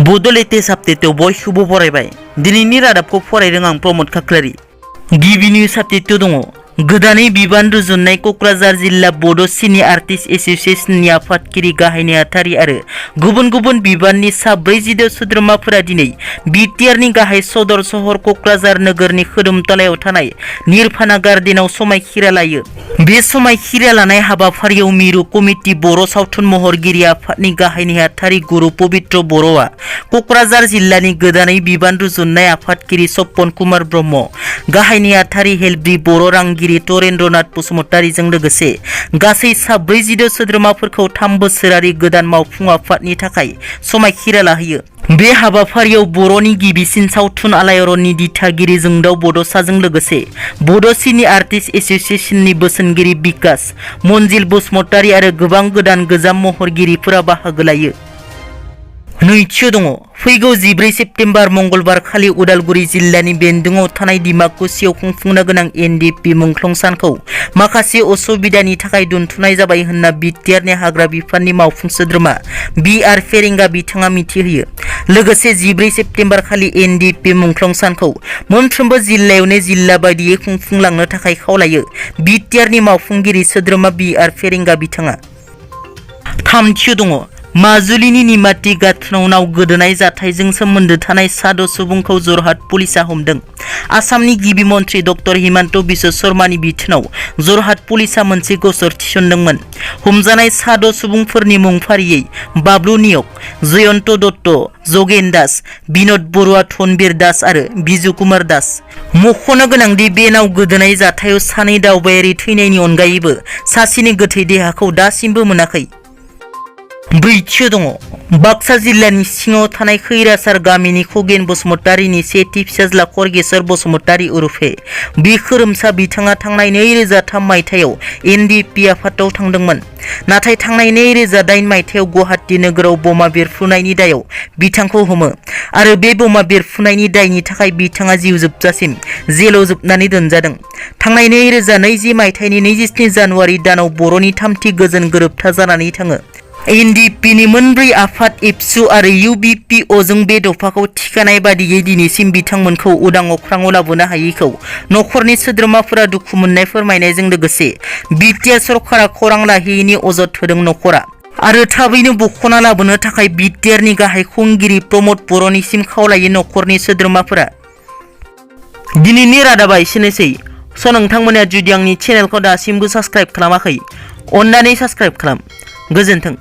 Bodo latest update बयखौबो बरायबाय। दिनैनि रादाबखौ फरायदों आं प्रमद खाख्लारि। गिबि निउज आपडेट दङ। गोदानै बिबान रुजुननाय कक्राझार जिल्ला बड' सिनि आर्टिस्ट एस'सिएशननि आफादगिरि गाहाय नेहाथारि आरो गुबुन गुबुन बिबाननि सा 46 सोद्रोमाफोरा दिनै बिटिआरनि गाहाय सदर सहर कक्राझार नोगोरनि खोदोमतलायाव थानाय निरफाना गार्डेनाव समायखिरा लायो। बे समायखिरा लानाय हाबाफारियाव मिरु कमिटि बर' सावथुन महरगिरि आफादनि गाहाय नेहाथारि गुरु पबित्र बर'आ कक्राझार जिल्लानि गोदानै बिबान रुजुननाय आफादगिरि सपन कुमार ब्रह्म, गाहाय नेहाथारि हेलब्रि बर' रांगिरि तरेन्द्रनाथ बसुमतारीजों लोगोसे गासै सा 46 सोद्रोमाफोरखौ 3 बोसोरारि गोदान मावफुं आफादनि थाखाय समायखिरा लाहोयो। बे हाबाफारियाव बर'नि गिबिसिन सावथुन आलायारननि दिथागिरि जोंदाव बड'साजों लोगोसे बड' सिनि आर्टिस्ट एस'सिएशननि बोसोनगिरि बिकास मनजिल बसुमतारी आरो गोबां गोदान गोजाम महरगिरिफोरा बाहागो लायो। नैथियाव दङ। फैगौ 14 सेप्तेम्बर मंगलबार खालि उदालगुरि जिल्लानि बेन्दोंआव थानाय डिमाकुसियाव खुंफुंनो गोनां एनडिएफबि मुंख्लं सानखौ माखासे असुबिदानि थाखाय दोनथ'नाय जाबाय होनना बिटिआरनि हाग्रा बिफाननि मावफुं सोद्रोमा बिआर फेरेंगा बिथाङा मिथिहोयो। लोगोसे 14 सेप्तेम्बर खालि एनडिएफबि मुंख्लं सानखौ मोनफ्रोमबो जिल्लायावनो जिल्ला बायदियै खुंफुंलांनो थाखाय खावलायो बिटिआरनि मावफुंगिरि सोद्रोमा बिआर फेरेंगा बिथाङा। थामथियाव दङ। माजुलिनि निमाती गाथोनाव गोदोनाय जाथायजों सोमोन्दो थानाय 6 सुबुंखौ जरहाट पुलिसा हमदों। आसामनि गिबि मन्थ्रि डक्टर हिमन्त बिश्व शर्मानि बिथोनाव जरहाट पुलिसा मोनसे गसर थिसनदोंमोन। हमजानाय 6 सुबुंफोरनि मुं फारियै बाबलु नियक, जयन्त दत्त, जगेन दास, बिनोद बरुवा, धनबीर दास आरो बिजु कुमार दास। मख'नो गोनांदि बे नाव गोदोनाय जाथायाव 2 दावबायारि थैनायनि अनगायैबो सासेनि गोथै देहाखौ दासिमबो मोनाखै। ब्रैथियाव दङ। बाक्सा जिल्लानि सिङाव थानाय खैरासार गामिनि खगेन बसुमतारीनि सेथि फिसाज्ला खरगेश्वर बसुमतारी उरुफे बि खोरोमसा बिथाङा थांनाय 2003 मायथाइयाव एनडिएफबि आफादाव थांदोंमोन। नाथाय थांनाय 2008 मायथाइयाव गुवाहाटी नोगोराव बमा बेरफ्रुनायनि दायाव बिथांखौ हमो आरो बे बमा बेरफ्रुनायनि दायनि थाखाय बिथाङा जिउ जोबजासिम जेलाव जोबनानै दोनजादों। थांनाय 2020 मायथाइनि 27 जानुवारि दानाव बर'नि 3थि गोजोन गोरोबथा जानानै थाङो। एनडिएफबिनि मोनब्रै आफाद एबसु आरो इउबिपिअजों बे दफाखौ थिखानाय बादियै दिनैसिम बिथांमोनखौ उदां अख्राङाव लाबोनो हायैखौ नखरनि सोद्रोमाफोरा दुखु मोननाय फोरमायनायजों लोगोसे बिटिआर सरकारा खौरां लाहैयैनि अजद होदों। नखरा आरो थाबैनो बख'ना लाबोनो थाखाय बिटिआरनि गाहाय खुंगिरि प्रमद बर'निसिम खावलायो नखरनि सोद्रोमाफोरा। दिनैनि रादाबा एसेनोसै। नोंथांमोना जुदि आंनि चेनेलखौ दासिमबो साबस्क्राइब खालामाखै, अन्नानै साबस्क्राइब खालाम। गोजोन्थों।